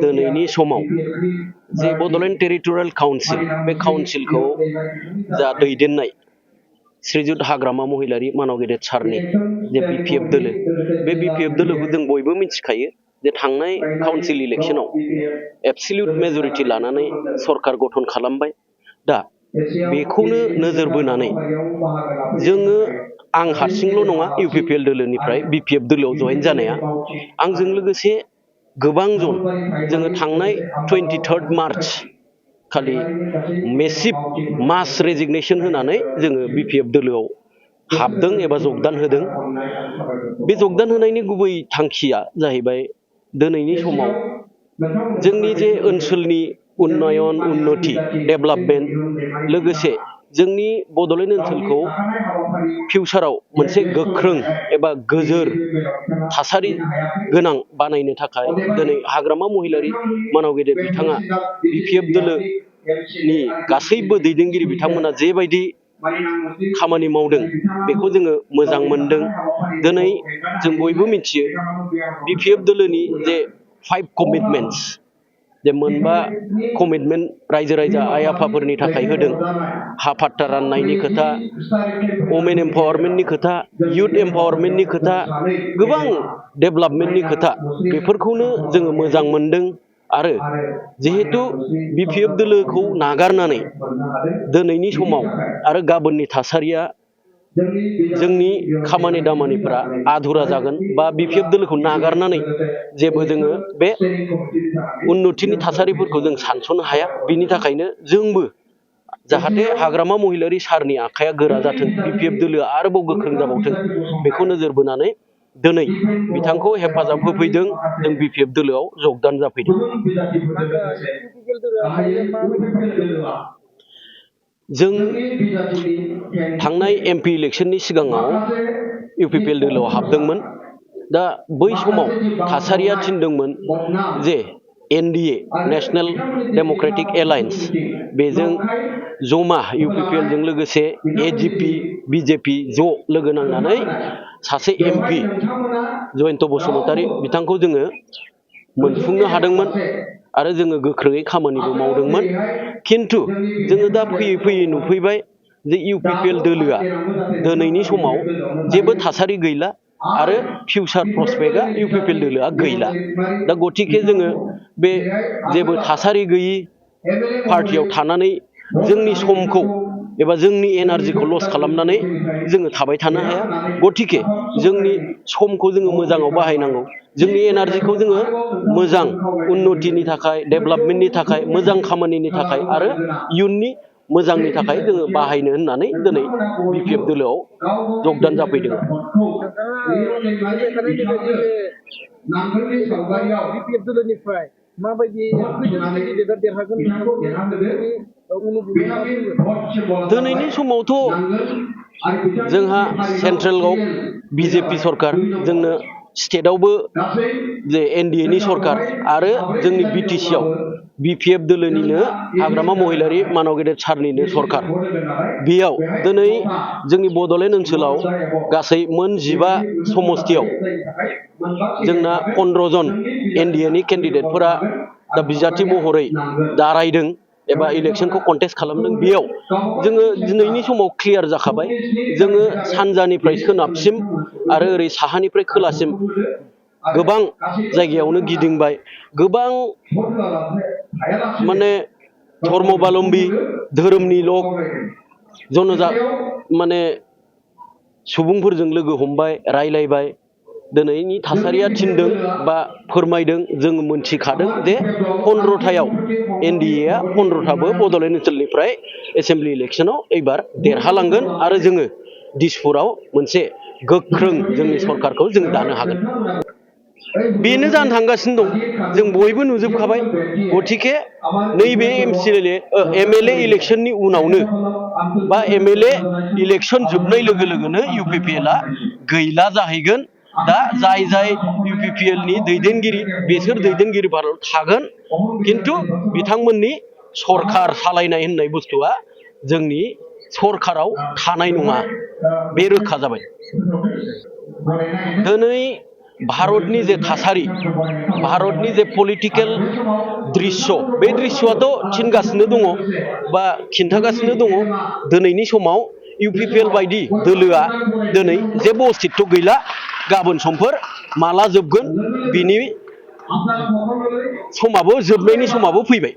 दिनैनि समाव जे बड'लेण्ड टेरिटरियेल काउन्सिल बे काउन्सिलखौ जा दैदेननाय श्रीजुत हाग्रामा महिलारी मानाव गेदेर सारनि जे BPF दोलो बे BPF दोलोखौ जों बयबो मिथिखायो जे थांनाय काउन्सिल इलेक्शनाव एबसलिउट मेजरिटी लानानै सरकार गठन खालामबाय दा बेखौनो नोजोर बोनानै जोङो आं हारसिंल' नङा UPPL दोलोनिफ्राय BPF दोलोआव जयेन जानाया आंजों लोगोसे गोबां जन जोङो थांनाय 23 मार्च खालि मेसिभ मास रेजिगनेशन होनानै जोङो BPF दोलोआव हाबदों एबा जगदान होदों। बे जगदान होनायनि गुबै थांखिया जाहैबाय दिनैनि समाव जोंनि जे ओनसोलनि उन्नयन उन्नति डेभेलपमेन्ट लोगोसे जोंनि बड'लेण्ड ओनसोलखौ फिउचाराव मोनसे गोख्रों एबा गोजोर थासारि गोनां बानायनो थाखाय दिनै हाग्रामा महिलारी मानाव गेदेर बिथाङा BPF दोलोनि गासैबो दैदेनगिरि बिथांमोना जेबायदि खामानि मावदों बेखौ जोङो मोजां मोनदों। दिनै जों बयबो मिथियो BPF दोलोनि जे 5 कमिटमेन्ट्स जे मोनबा कमिटमेन्ट रायजो राजा आइ आफाफोरनि थाखाय होदों हा फाट्टा राननायनि खोथा वमेन एम्पावारमेन्टनि खोथा युथ एम्पावारमेन्टनि खोथा गोबां डेभेलपमेन्टनि खोथा बेफोरखौनो जोङो मोजां मोनदों। आरो जिहेतु BPF दोलोखौ नागारनानै दिनैनि समाव आरो गाबोननि थासारिया जोंनि खामानि दामानिफोरा आधुरा जागोन बा BPF दोलोखौ नागारनानै जेबो जोङो बे उन्नतिनि थासारिफोरखौ जों सानस'नो हाया। बिनि थाखायनो जोंबो जाहाथे हाग्रामा महिलारी सारनि आखाया गोरा जाथों BPF दोलोआ आरोबाव गोख्रों जाबावथों बेखौ नोजोर बोनानै दिनै बिथांखौ हेफाजाब होफैदों जों BPF दोलोआव जगदान जाफैदों। जों थांनाय MP इलेक्शननि सिगाङाव UPPL दोलोआव हाबदोंमोन। दा बै समाव थासारिया थिनदोंमोन जे NDA नेशनेल डेम'क्रेटिक एलायन्स बेजों जमा UPPL जों लोगोसे AGP BJP ज' लोगो नांनानै सासे MP जयन्त बसुमतारी बिथांखौ जोङो मोनफुंनो हादोंमोन आरो जोङो गोख्रोङै खामानिबो मावदोंमोन। खिन्थु जोङो दा फैयै फैयै नुफैबाय जे UPPL दोलोआ दिनैनि समाव जेबो थासारि गैला आरो फिउचार प्रस्पेक्टआ UPPL दोलोआ गैला। दा गतिके जोङो बे जेबो थासारि गैयि पार्टियाव थानानै जोंनि समखौ एबा जोंनि एनार्जिखौ लस खालामनानै जोङो थाबाय थानो हाया। गतिके जोंनि समखौ जोङो मोजाङाव बाहायनांगौ। जोंनि एनार्जिखौ जोङो मोजां उन्नतिनि थाखाय डेभेलपमेन्टनि थाखाय मोजां खामानिनि थाखाय आरो इयुननि मोजांनि थाखाय जोङो बाहायनो होननानै दिनै BPF दोलोआव जगदान जाफैदों। BPF दोलोनिफ्राय माबायदि केन्डिडेटआ देरहागोन दिनैनि समावथ' जोंहा सेन्ट्रेलाव BJP सरकार जोंनो स्टेटआवबो जे NDA नि सरकार आरो जोंनि BTC आव BPF दोलोनिनो हाग्रामा महिलारी मानाव गेदेर सारनिनो सरकार। बेयाव दिनै जोंनि बड'लेण्ड ओनसोलाव गासै मोन 15 समस्तियाव जोंना 15 जन NDA नि केन्डिडेटफोरा दा बिजाथि महरै दारायदों एबा इलेक्शनखौ कन्टेस्ट खालामदों। बेयाव जोङो दिनैनि समाव क्लियार जाखाबाय जोङो सानजानिफ्राय सोनाबसिम आरो ओरै साहानिफ्राय खोलासिम गोबां जायगायावनो गिदिंबाय। गोबां माने धर्मबालम्बी धोरोमनि लोग जनजात माने सुबुंफोरजों लोगो हमबाय रायलायबाय। दिनैनि थासारिया थिनदों बा फोरमायदों जों मोनथिखादों जे 15थायाव NDA आ 15थाबो बड'लेण्ड ओनसोलनिफ्राय एसेम्बलि इलेक्शनाव एबार देरहालांगोन आरो जोङो दिसपुराव मोनसे गोख्रों जोंनि सरकारखौ जों दानो हागोन। बेनो जानो थांगासिनो दं जों बयबो नुजोबखाबाय। गतिके नैबे MLA इलेक्शननि उनावनो बा MLA इलेक्शन जोबनाय लोगो लोगोनो UPPL आ गैला जाहैगोन। दा जाय जाय UPPL नि दैदेनगिरि बेसोर दैदेनगिरिफोरा थागोन खिन्थु बिथांमोननि सरकार सालायनाय होननाय बुस्थुआ जोंनि सरकाराव थानाय नङा बे रोखा जाबाय। दिनै भारतनि जे थासारि भारतनि जे पलिटिकेल दृश्य बे दृश्यआथ' थिनगासिनो दङ बा खिन्थागासिनो दङ दिनैनि समाव इउपिपिएल बायदि दोलोआ दिनै जेबो अस्तित्व गैला गाबोन समफोर माला जोबगोन बिनि समाबो जोबनायनि समाबो फैबाय।